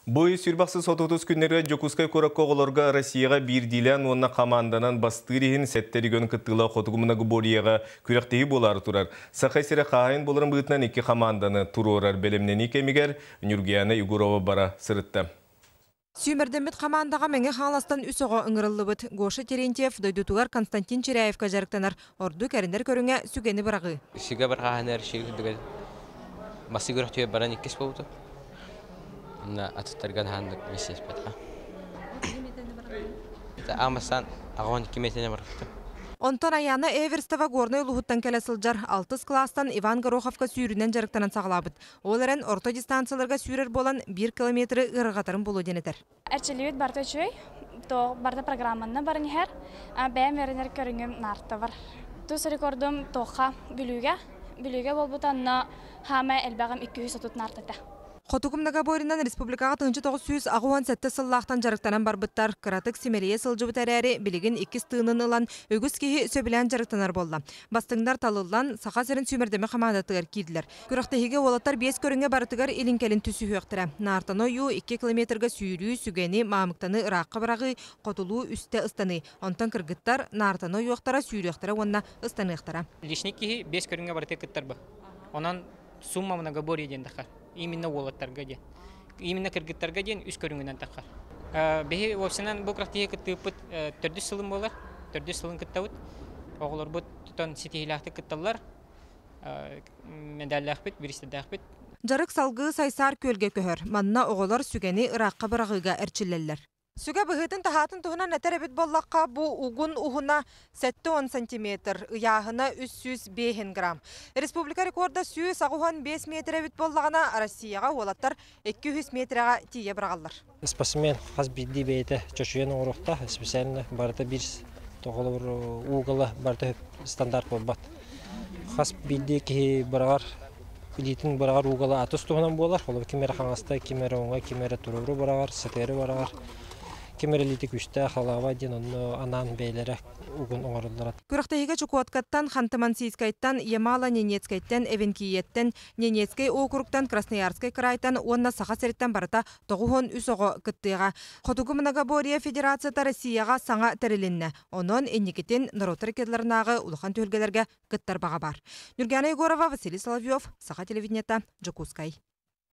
Бу ый сүүрбэ отутус күннэргэ Дьокуускай куоракка оҕолорго Россияҕа биирдиилээн уонна хамаанданан бастыыр иһин сэттэ регион кыттыылаах хотугу многоборьеҕа күрэхтэһии буолаары турар. Саха сирэ хаһаайын буоларын быһыытынан икки хамаанданы туруорар. Бэлэмнэнии кэмигэр Ньургуяна Егорова бара сырытта. Сүүмэрдэммит хамаандаҕа Мэҥэ Хаҥаластан үс оҕо ыҥырыллыбыт. Гоша Терентьев дойдутугар Константин Чиряевка дьарыктанар. Ордук эрэнэр көрүҥэ сүгэни быраҕыы. Сүгэ бырҕааһыныгар үчүгэй бастакы күрэхтүүр баран иккис буолбутум. Онно атыттарга наһааннык миссиэспэтэ. Аан аҕаон 2 метрine барбытым. Онтон Аяна Эверстова Горнай улууһуттан кэлэ сылдьар. Алтыс кылаастан Иван Гороховка сүүрүүнэн дьарыктанан саҕалаабыт. Ол эрэн орто дистанцияларга сүүрэр буолан 1 километры ыарырҕатарын буолуо диэн этэр. Эрчиллибит барыта үчүгэй, то барыта программанна баран иһэр. Бэйэм эрэнэр көрүҥүм наарта бар. Тус рекордум туохха Бүлүүгэ. Бүлүүгэ буолбута, онно хаама элбэҕим 230 наартата. Хотугу многоборьенан республикаҕа 1987 сыллаахтан дьарыктанан барбыттар. Кыратык симэлийэ сылдьыбыт эрээри, билигин иккис тыынын ылан, үгүс киһи сөбүлээн дьарыктанар буолла. Бастыҥнар талыллан, Саха сирин сүүмэрдэммит хамаандатыгар киирдилэр. Күрэхтэһиигэ уолаттар биэс көрүҥҥэ барытыгар илин-кэлин түсүһүөхтэрэ. Наартаны ойуу, 2 километрга сүүрүү, сүгэни, маамыктаны ыраахха быраҕыы, хотулуу үстэ ыстаныы. Онтон кыргыттар наартаны ойуохтара, сүүрүөхтэрэ уонна ыстаныахтара. Лишний киһи биэс көрүҥҥэ барыта кыттар. Онон сумма многоборье диэн тахар. Именно уолаттарга диэн. Именно кыргыттарга диэн үс көрүҥүнэн тахар. Биһи уопсайынан бу күрэхтэһиигэ кыттыыппыт төрдүс сылын буолар. Төрдүс сылын кыттабыт. Оҕолорбут тутан ситиһиилээхтик кытталлар. Медаллаахпыт, бириистэрдээхпит. Дьарык салгыы Сайсаар күөлгэ көһөр. Манна оҕолор сүгэни ыраахха быраҕыыга эрчиллэллэр. Сүгэ быһыытын таһаатын туһунан этэр эбит буоллахха, бу угун уһуна 70 сантиметр, ыйааһына 305 грамм. Республика рекорда 185 метр эбит буоллаҕына, Россияҕа уолаттар 200 метрэҕэ тиийэ быраҕаллар. Спортсмен хас биирдии бэйэтэ чочуйан оҥоруохтаах, специально барыта биир тоҕолор угола барыта стандарт буолбат. Хас биирдии киһи быраҕар илиитин быраҕар угола атыс туһунан буолар. Холобур, ким эрэ хаҥаста, ким эрэ уҥа, ким эрэ туруору быраҕар, сытыары быраҕар. Ким эрэ илиитэ күүстээх, халаабай диэн онно анаан бэйэлэрэ угун оҥороллор. Күрэхтэһиигэ Чукоткаттан, Ханты-Мансийскайтан, Ямало-Ненецкэйтэн, Эвенкийэттэн, Ненецкэй округтан, Красноярскай кыраайтан уонна Саха сириттэн барыта 93 оҕо кыттыаҕа. Хотугу многоборье федерацията Россияҕа саҥа тэрилиннэ. Онон инникитин норуоттар иккилэринээҕи улахан түһүлгэлэргэ кыттар баҕа баар. Нюргана Егорова, Василий Соловьев, Саха телевидениета, Дьокуускай.